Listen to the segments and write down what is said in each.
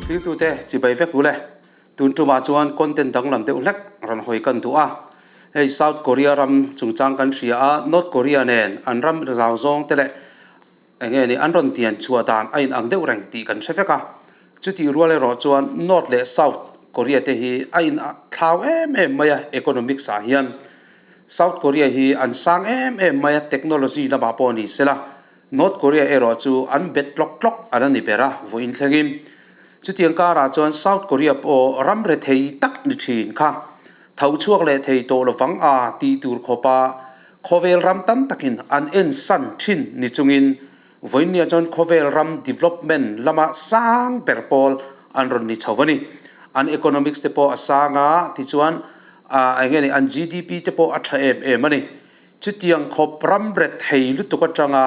Thiltute chibai vek ule. Tun tumah chuan content danglam deuh hlek rawn hawi kan duh a. Hei South Korea ram chungchang kan hria a, North Korea nen an ram zau zawng te leh eng nge ni an rawn tian chhuah dan a inang deuh reng tih kan hre vek a. Chutih rual erawh chuan North leh South Korea te hi a in thlau em em mai a economics ah hian. South Korea hi an sang em em mai a technology lamah pawh ni sela North Korea erawh chu an bet tlawk tlawk an a ni ber a vawiin thlengin. Chutiang karah chuan South Korea pawh ram rethei tak ni thin kha tho chhuak leh thei tawh lovang a tih tur khawpa khawvel ram tam takin an en san thin ni chungin vawiinnia chuan khawvel ram development lama sang ber pawl an rawn ni chho a ni. An economics te pawh a sang a, tichuan eng nge ni an GDP te pawh a tha em em a ni. Chutiang khawp ram ret thei lutuk atanga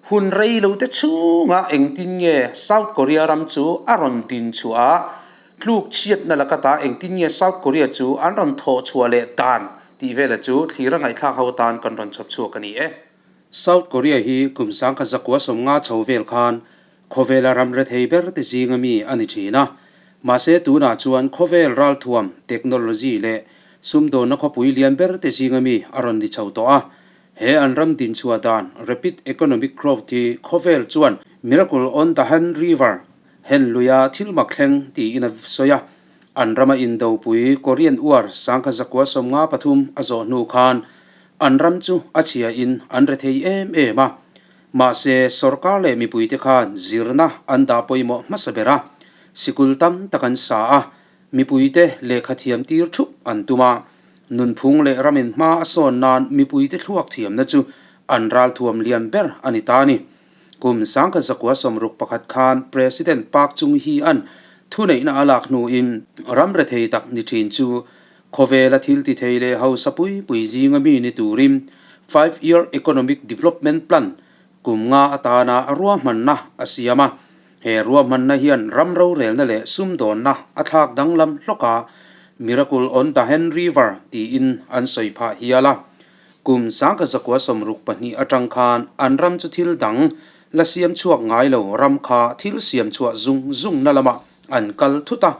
hun rei lo te chhunga engtin nge South Korea ram chu a rawn din chhuah a, tluk chhiatna lakata engtin nge South Korea chu an rawn thawh chhuah leh dan tih vela chu thlir a ngaihthlak ho atan kan rawn chhawp chhuak a ni e. South Korea hi kum sangkhat zakua sawmnga chho vel khan khawvela ram rethei ber te zinga mi a ni thin a. Mahse tunah chuan khawvel ralthuam, technology leh sumdawnna khawpui lian ber te zinga mi a rawn ni chho tawh a. He an ram dinchhuah dan rapid economic growth hi khawvel chuan miracle on the Han River, Hen luia thil mak thleng tiin a sawi a. An rama indopui Korean War sangkhat zakua 53 a zawh hnu khan an ram chu a chhia in an rethei em em a. Mahse, sorkar leh mipuite khan zirna an dah pawimawh hmasa ber a, sikul tam tak an sa a, mipuite lehkha thiam tir thup an tum a, nunphung leh ramin hma a sawn nan mipuite thluak thiamna chu an ralthuam lian ber a ni ta a ni. Kum 1961 khan President Park Chung-hee-a'n thuneihna a lak hnuin ram rethei tak ni thin chu Khawvela thil ti thei leh hausa pui pui zinga mi ni turin Five Year Economic Development Plan kum nga atana ruahmanna a siam a. He ruahmanna hian ram rorelna leh sumdawnna a thlak danglam hlawk a, Miracle on the Han River tiin an sawi phah hial a. Kum 1962 atang khan an ram chu thil dang la siam chhuak ngai lo ram kha thil siam chhuah zung zungna lamah an kal thut a.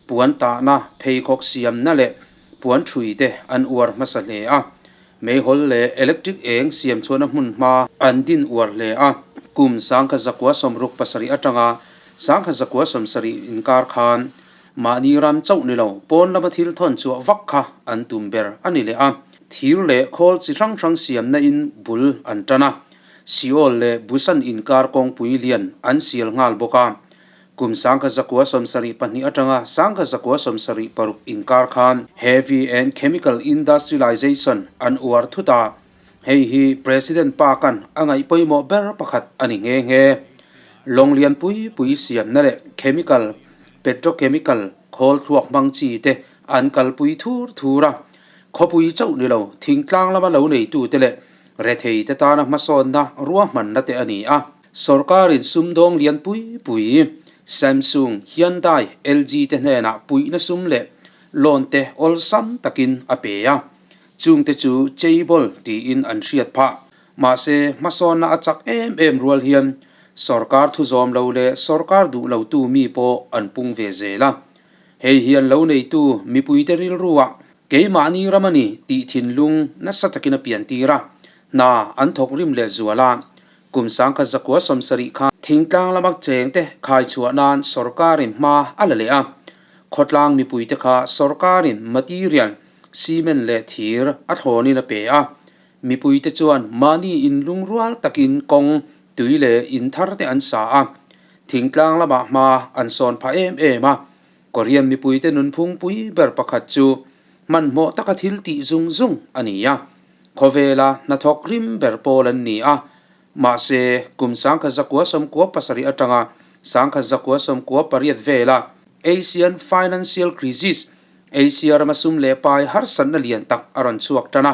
Puan tahna, pheikhawk siamna leh puan thui te an uar hmasa hle a. Meihawl leh electric eng siam chhuahna hmun hma an din uar hle a. Kum 1967 atanga 1970 inkar khan mahni ram chauh ni lo pawn lama thil thawn chhuah vak kha an tum ber a ni leh a. Thir leh khawl chi hrang hrang siamna in bul an tan a. Seoul leh Busan inkar kawngpui lian an sial nghal bawk a. Kum 1972 atanga 1976 inkar khan Heavy and Chemical Industrialization an uar thut a, hei hi President Park-a'n a ngaih pawimawh ber pakhat a ni nghe nghe. Lawng lian pui pui siamna leh chemical, petrochemical khawl thluak hmang chi te an kalpui thur thur a, khawpui chauh ni lo thingtlang lama lo neitute leh rethei te tana hmasawnna ruahmanna te a ni a. Sorkarin sumdawng lian pui pui Samsung, Hyundai, LG te hnenah puihna sum leh loan te awlsam takin a pe a, chungte chu chaebol tiin an hriat phah. Mahse, hmasawnna a chak em em rual hian sorkar thuzawm lo leh sorkar duh lotu mi pawh an pung ve zel a. Hei hian lo neitu mipuite rilruah keimahni ram a ni tih thinlung nasa takin a piantir a, hna an thawk rim leh zual a. Kum 1970 khan thingtlang lama chengte khai chhuah nan sorkarin hma a la leh a, khawtlang mipuite kha sorkarin material, cement leh thir a thlawnin a pe a. Mipuite chuan mahni inlungrual takin kawng, tui leh in thar te an sa a, thingtlang lamah hma an sawn phah em em a. Korean mipuite nunphung pui ber pakhat chu hmanhmawh taka thil tih zung zung a ni a. Khawvela hnathawk rim ber pawl an ni a, mahse kum 1997 atanga 1998 vela Asian Financial Crisis, Asia rama sum leh pai harsatna lian tak a rawn chhuak tan a.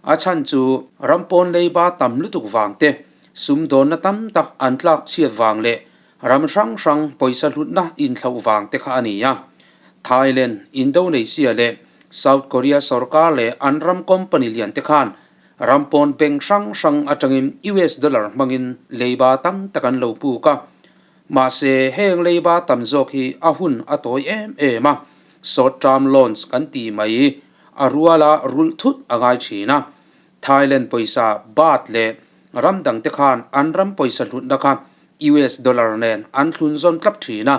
A chhan chu ram pawn leiba tam lutuk vang te, sumdawnna tam tak an tlak chhiat vang leh ram hrang hrang pawisa hlutna inthlauh vang te kha a ni a. Thailand, Indonesia leh South Korea sorkar leh an ram company lian te khan ram pawn bank hrang hrang atangin US dollar hmangin leiba tam tak an lo puk a. Mahse, heng leiba tam zawk hi a hun a tawi em em a, short term loans kan tih mai a ruala rulh thut a ngai thin a. Thailand pawisa baht leh ram dangte khan an ram pawisa hlutna kha US dollar nen an thlun zawn tlap thin a.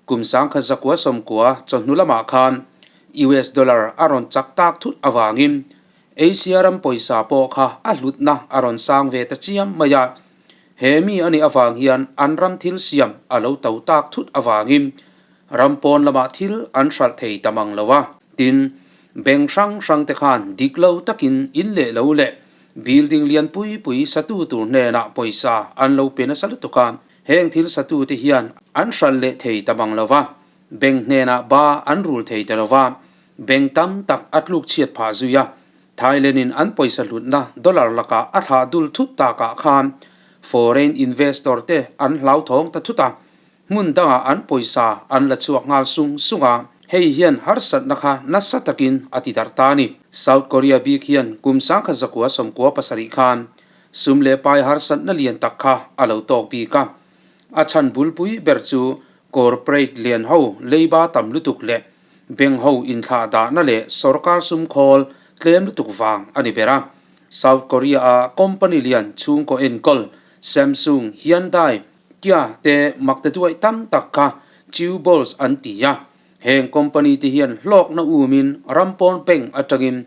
Kum sangkhat zakua sawmkua chawhnu lamah khan US dollar a rawn chak tak thut avangin Asia ram pawisa pawh kha a hlutna a rawn sang ve ta chiam mai a. He mi a nih avang hian an ram thil siam a lo to tak thut avangin ram pawn lamah thil an hralh thei ta mang lo a. Tin, bank hrang hrang te khan dik lo takin in leh lo leh building lian pui pui satu tur hnenah pawisa an lo pe nasa lutuk a. Heng thil satu te hian an hralh leh thei ta mang lo va, bank hnenah ba an rul thei ta lo va, bank tam tak a tluk chhiat phah zui a. Thailand in an pawisa hlutna dollar lakah a thlah dul thut takah khan foreign investor te an hlauthawng ta thut a, hmun dangah an pawisa an la chhuak nghal sung sung a, hei hian harsatna kha nasa takin a ti darh ta a ni. South Korea bik hian kum sangkhat zakua sawmkua pasarih khan sum leh pai harsatna lian tak kha a lo tawk bik a, a chhan bulpui ber chu corporate lian ho leiba tam lutuk leh Bank ho inthlah dahna leh sorkar sum khawl tlem lutuk vang a ni ber a. South Korea-a company lian chhungkaw enkawl Samsung, Hyundai, Kia te makte duaih tam tak kha Chaebols an ti a. Heng company te hian hlawkna umin ram pawn bank atangin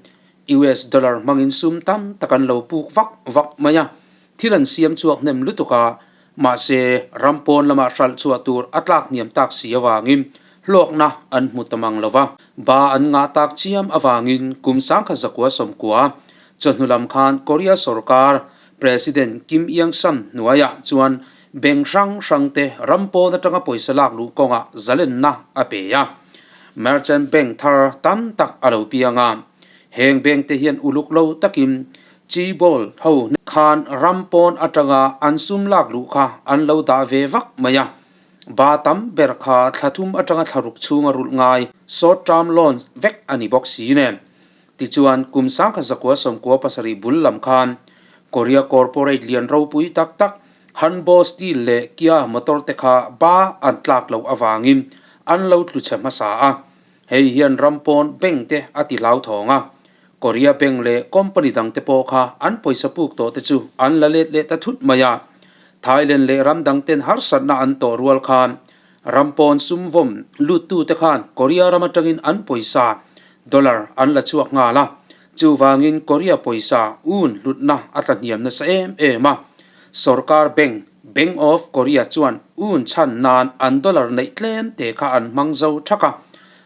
US dollar hmangin sum tam tak an lo puk vak vak mai a. Thil an siam chhuak hnem lutuk a, Mahse, ram pawn lama hralh chhuah tur a tlak hniam tak si avangin hlawkna an hmu ta mang lo va. Ba an ngah tak chiam avangin kum sangkhat zakua sawmkua chawhnu lam khan Korea sorkar President Kim Iang-sam hnuaiah chuan bank hrang hrangte ram pawn atanga pawisa lak luh kawngah zalenna a pe a. Merchant bank thar tam tak a lo piang a. Heng bank te hian uluk lo takin Chaebol ho khan ram pawn atanga an sum lak luh kha an lo dah ve vak mai a, ba tam ber kha thla thum atanga thla ruk chhunga rulh ngai short term loan vek a ni bawk si nen. Tichuan, kum sangkhat zakua sawmkua pasarih bul lam khan Korea corporate lian ropui tak tak Hanbo Steel leh Kia motor te kha ba an tlak loh avangin an lo tlu chhe hmasa a, Hei hian ram pawn bank te a ti hlauthawng a, Korea bank leh company dang te pawh kha an pawisa puk tawh te chu an la let leh ta thut mai a. Thailand leh ram dang ten harsatna an tawh rual khan ram pawn sum vawm lut tu te khan Korea ram atangin an pawisa dollar an la chhuak nghal a, chuvangin Korea pawisa un hlutna a tla hniam nasa em em a. Sorkar bank Bank of Korea chuan un chhan nan an dollar neih tlem te kha an hmang zo thak a,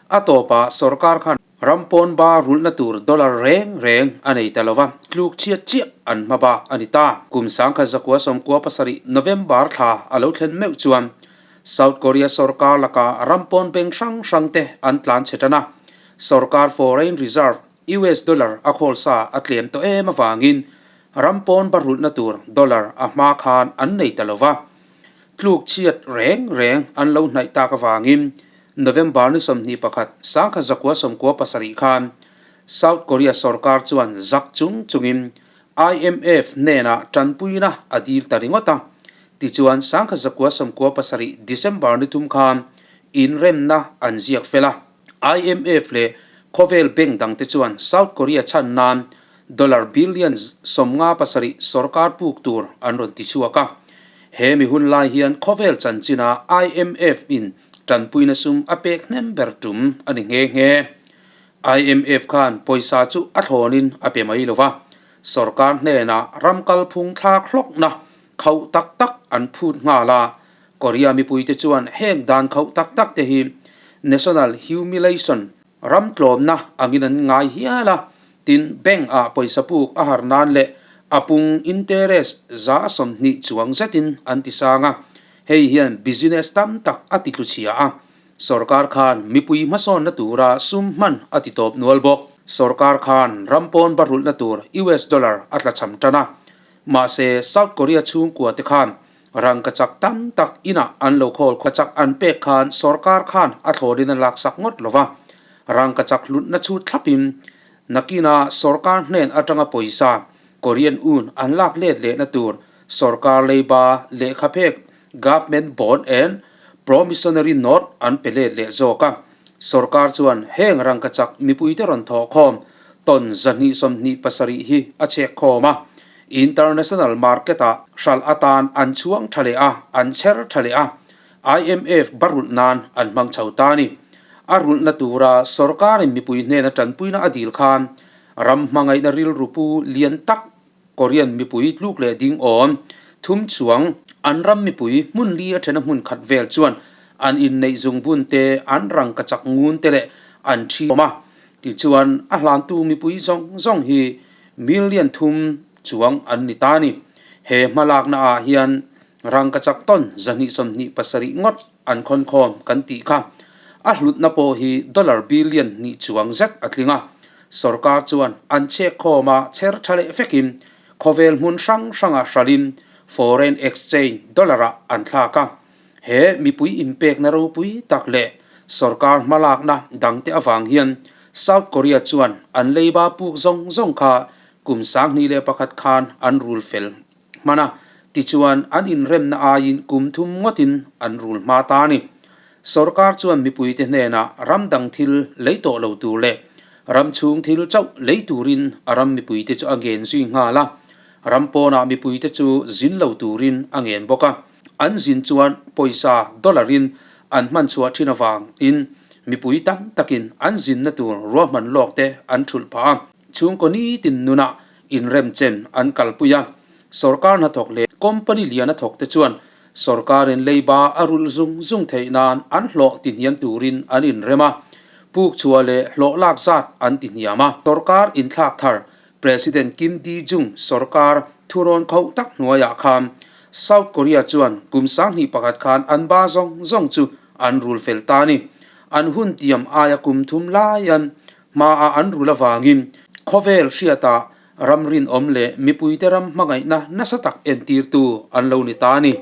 a tawpah sorkar khan ram pawn ba rulhna tur dollar reng reng a nei ta lo va, tluk chhiat chiah an hma bak a ni ta. Kum sangkhat zakua sawmkua pasarih November thla a lo thlen meuh chuan South Korea sorkar lakah ram pawn bank hrang hrang te an tlan chhe tan a, sorkar foreign reserve US dollar a khawl sa a tlem tawh em avangin ram pawn barhulhna tur dollar a hma khan an nei ta lo va. Tluk chhiat reng reng an lo hnaih tak avangin November ni 21, sangkhat zakua sawmkua pasarih khan South Korea sorkar chuan zak chung chungin IMF hnenah tanpuina a dil ta ringawt a. Tichuan sangkhat zakua sawmkua pasarih December ni thum khan inremna an ziak fel a. IMF leh khawvel bank dangte chuan South Korea chhan nan dollar billion 57 sorkar puk tur an rawn ti chhuak a. He mi hun lai hian khawvel chanchina IMF in tanpuina sum a pek hnem ber tum a ni nghe nghe. IMF khan pawisa chu a thlawnin a pe mai lo va, sorkar hnenah ram kalphung thlak hlawkna khauh tak tak an phut nghal a, Korea mipuite chuan heng dan khauh tak tak te hi national humiliation, ram tlawmna, angin an ngai hial a, tin bank ah pawisa puk a har nan leh a pung interest 20% chuang zetin an ti sang a, hei hian business tam tak a ti tluchhia a, sorkar khan mipui hmasawnna tura sum hman a ti tawp nual bawk. Sorkar khan ram pawn barhulhna tur US dollar a tlachham tan a, mahse South Korea chhungkua te khan Rangkachak tam tak inah an lo khawl khawchak an pek khan sorkar khan a thlawrin a laksak ngawt lo va, rangkachak hlutna chu thlapin nakina sorkar hnen atanga pawisa Korean un an lak let lehna tur sorkar leiba lehkha phek Government Bond and Promissory Note an pe let leh zawk a. Sorkar chuan heng rangkachak mipuite rawn thawhkhawm ton 227 hi a chhek khawm a. International market-ah hralh atan an chhuang tha leh a, an chher tha leh a. IMF barulh nan an hmang chho ta a ni. A rulhna tura sorkarin mipui hnena tanpuina a dil khan ram hmangaihna rilru pu lian tak Korean mipui tluk leh ding awm thum chuang an ram mipui hmun li a thena hmun khat vel chuan an inneih zungbun te, an rangkachak ngun te leh an thi awm a. Tichuan a hlantu mipui zawng zawng hi million thum chuang an ni ta a ni. He hmalakna ah hian Rangkachak tawn 227 ngawt an khawn khawm kan tih kha. A hlutna pawh hi dollar billion hnih chuang zet a tling a. Sorkar chuan an chhek khawm a chher tha leh vekin khawvel hmun hrang hranga hralin foreign exchange dollar-ah an thlak a. He mipui inpekna ropui tak leh sorkar hmalakna dangte avang hian South Korea chuan an leiba puk zawng zawng kha kum 2001 khan an rul fel Hman a, tichuan an inremna aiin kum thum ngawtin an rul hma ta a ni. Sorkar chuan mipuite hnenah ram dang thil lei tawh lo tur leh ram chhung thil chauh lei turin a ram mipuite chu a ngen zui nghal a, ram pawnah mipuite chu zin lo turin a ngen bawk a. An zin chuan pawisa dollar-in an hman chhuah thin avangin mipui tam takin an zinna tur ruahman lawk te an thulh phah a. Chhungkaw nitin nunah inremchen an kalpui a, sorkar hnathawk leh company lian a thawk te chuan sorkarin leiba a rulh zung zung theih nan an hlawh tihniam turin an inrem a, puk chhuah leh hlawh lak zat an tihniam a. Sorkar inthlak thar President Kim Dae-jung sorkar thurawn khauh tak hnuaiah khan South Korea chuan kum 2001 khan an ba zawng zawng chu an rul fel ta a ni. An hun tiam aia kum thum laian Hmaah an rul avangin khawvel hriatah ram rinawm leh mipuite ram hmangaihna nasa tak entirtu an lo ni ta a ni.